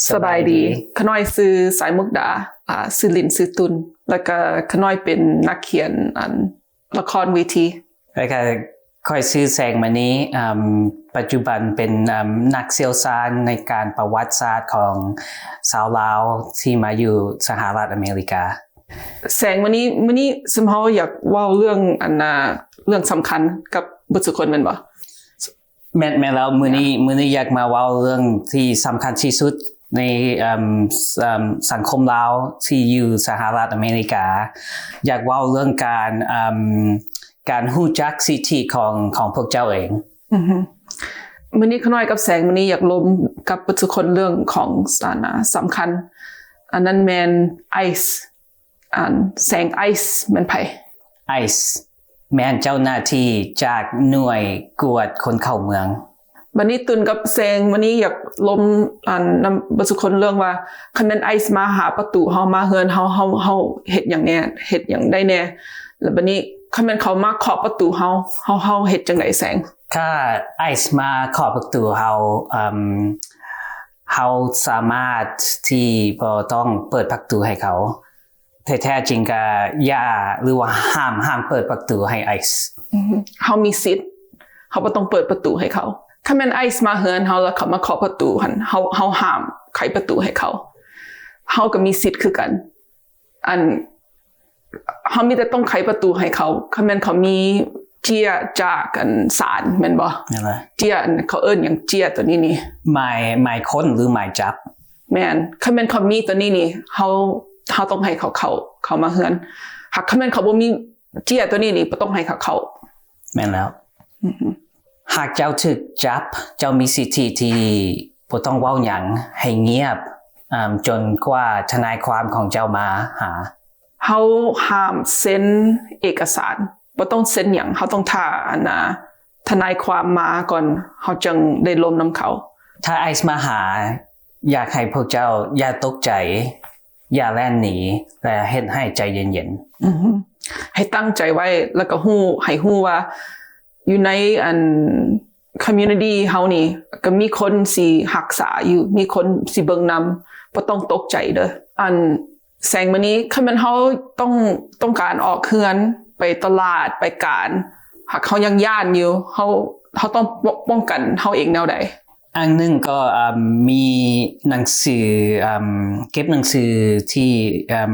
ສະບາຍດີ. ຂະນ້ອຍຊື່ສາຍມຸກດາ, ອາ, ຊື່ຫຼິ້ນຊື່ຕຸນ, ແລ້ວກະຂະນ້ອຍເປັນນັກຂຽນ ອັນ ລະຄອນເວທີ. ແລ້ວກະຂ້ອຍຊື່ແສງມະນີ, ອາ, ປັດຈຸບັນເປັນ, ອາ, ນັກຊ່ຽວຊານໃນການປະຫວັດສາດຂອງຊາວລາວທີ່ມາຢູ່ສະຫະລັດອາເມລິກາ. ແສງ ມື້ນີ້, ມື້ນີ້ຊຸມເຮົາຢາກເວົ້າເລື່ອງ ອັນນ່າ ເລື່ອງສຳຄັນກັບເບິດສູ່ຄົນແມ່ນບໍ່? ແມ່ນ, ແມ່ນແລ້ວ. ມື້ນີ້, ມື້ນີ້ຢາກມາເວົ້າເລື່ອງທີ່ສຳຄັນທີ່ສຸດໃນ, ເອີ່ມ, ເອີ່ມ, ສັງຄົມລາວທີ່ຢູ່ສະຫະລັດອາເມລິກາ. ຢາກເວົ້າເລື່ອງການ, ເອີ່ມ, ການຮູ້ຈັກສິດທິຂອງ, ຂອງພວກເຈົ້າເອງ. ອືຮຶ. ມື້ນີ້ຂະນ້ອຍກັບແສງ ມື້ນີ້ຢາກລົມກັບເບິດສູ່ຄົນເລື່ອງຂອງ ອັນນ່າ ສຳຄັນ. ອັນນັ້ນແມ່ນໄອສ໌. ອັນ ແສງ ໄອສ໌ ແມ່ນໃຜ? ໄອສ໌ ແມ່ນເຈົ້າໜ້າທີ່ຈາກໜ່ວຍກວດຄົນເຂົ້າເມືອງ. ບັດນີ້ຕຸນກັບແສງ ມື້ນີ້ຢາກລົມ ອັນ ນຳເບິດສູ່ຄົນເລື່ອງວ່າ ຄັນແມ່ນໄອສ໌ມາຫາປະຕູເຮົາ ມາເຮືອນເຮົາ ເຮົາ, ເຮົາເຮັດຫຍັງແດ່? ເຮັດຫຍັງໄດ້ແດ່? ແລ້ວບັດນີ້ຄັນແມ່ນເຂົາມາເຄາະປະຕູເຮົາ ເຮົາ, ເຮົາເຮັດຈັ່ງໃດແສງ? ຖ້າໄອສ໌ມາເຄາະປະຕູເຮົາ, ເຮົາສາມາດທີ່ບໍ່ຕ້ອງເປີດປະຕູໃຫ້ເຂົາ. ແທ້ໆຈິງກະຢ່າ ຫຼືວ່າຫ້າມ, ຫ້າມເປີດປະຕູໃຫ້ໄອສ໌. ເຮົາມີສິດ, ເຮົາບໍ່ຕ້ອງເປີດປະຕູໃຫ້ເຂົາ. ຄັນແມ່ນໄອສ໌ມາເຮືອນເຮົາ ແລ້ວເຂົາມາເຄາະປະຕູຫັ້ນ ເຮົາ, ເຮົາຫ້າມໄຂປະຕູໃຫ້ເຂົາ. ເຮົາກໍມີສິດຄືກັນ. ອັນ ເຮົາມີແຕ່ຕ້ອງໄຂປະຕູໃຫ້ເຂົາ. ຄັນແມ່ນເຂົາມີເຈ້ຍຈາກ ອັນ ສານແມ່ນບໍ່? ແມ່ນແຫຼະ. ເຈ້ຍ ອັນ ເຂົາເອີ້ນຫຍັງ ເຈ້ຍໂຕນີ້ນີ້? ໝາຍ, ໝາຍຄົ້ນ ຫຼື ໝາຍຈັບ. ແມ່ນ. ຄັນແມ່ນເຂົາມີໂຕນີ້ນີ້ ເຮົາ, ເຮົາຕ້ອງໃຫ້ເຂົາເຂົ້າ, ເຂົ້າມາເຮືອນ. ຫາກຄັນແມ່ນເຂົາບໍ່ມີເຈ້ຍໂຕນີ້ນີ້ ບໍ່ຕ້ອງໃຫ້ເຂົາເຂົ້າ. ແມ່ນແລ້ວ. ຫາກເຈົ້າຖືກຈັບ, ເຈົ້າມີສິດທິທີ່ບໍ່ຕ້ອງເວົ້າຫຍັງ, ໃຫ້ງຽບ, ຈົນກວ່າທະນາຍຄວາມຂອງເຈົ້າມາຫາ. ເຮົາຫ້າມເຊັນເອກະສານ, ບໍ່ຕ້ອງເຊັນຫຍັງ, ເຮົາຕ້ອງຖ້າ ອັນນ່າ ທະນາຍຄວາມມາກ່ອນ ເຮົາຈຶ່ງໄດ້ລົມນຳເຂົາ. ຖ້າໄອສ໌ມາຫາ, ຢາກໃຫ້ພວກເຈົ້າຢ່າຕົກໃຈ, ຢ່າແລ່ນໜີ ແລະ ເຮັດໃຫ້ໃຈເຢັນໆ. ໃຫ້ຕັ້ງໃຈໄວ້ ແລ້ວກໍຮູ້, ໃຫ້ຮູ້ວ່າຢູ່ໃນ ອັນ community ເຮົານີ້ ກໍມີຄົນຊິຮັກສາຢູ່, ມີຄົນຊິເບິ່ງນຳ, ບໍ່ຕ້ອງຕົກໃຈເດີ້. ອັນ ແສງມະນີ ຄັນແມ່ນເຮົາຕ້ອງ, ຕ້ອງການອອກເຮືອນ ໄປຕະຫຼາດ, ໄປການ, ຫາກເຮົາຍັງຢ້ານຢູ່, ເຮົາ, ເຮົາຕ້ອງປ້ອງ, ປ້ອງກັນເຮົາເອງແນວໃດ? ອັນໜຶ່ງກໍ, ເອີ່ມ, ມີໜັງສື, ເອີ່ມ, ເກັບໜັງສືທີ່, ເອີ່ມ,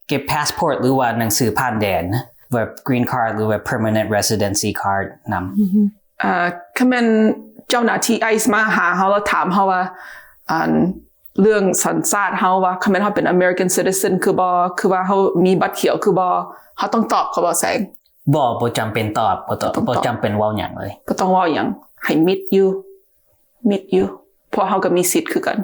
ເກັບ passport ຫຼືວ່າໜັງສືຜ່ານແດນ, ແບບ green card ຫຼືວ່າ permanent residency card ນຳ. ອາ, ຄັນແມ່ນເຈົ້າໜ້າທີ່ໄອສ໌ມາຫາເຮົາ ແລ້ວຖາມເຮົາວ່າ, ອັນ ເລື່ອງສັນຊາດເຮົາວ່າ ຄັນແມ່ນເຮົາເປັນ American citizen ຄືບໍ່? ຄືວ່າເຮົາມີບັດຂຽວຄືບໍ່? ເຮົາຕ້ອງຕອບເຂົາບໍ່ແສງ? ບໍ່, ບໍ່ຈຳເປັນຕອບ, ບໍ່ຕອບ, ບໍ່ຈຳເປັນເວົ້າຫຍັງເລີຍ. ບໍ່ຕ້ອງເວົ້າຫຍັງ, ໃຫ້ມິດຢູ່, ມິດຢູ່, ເພາະເຮົາກໍມີສິດຄືກັນ.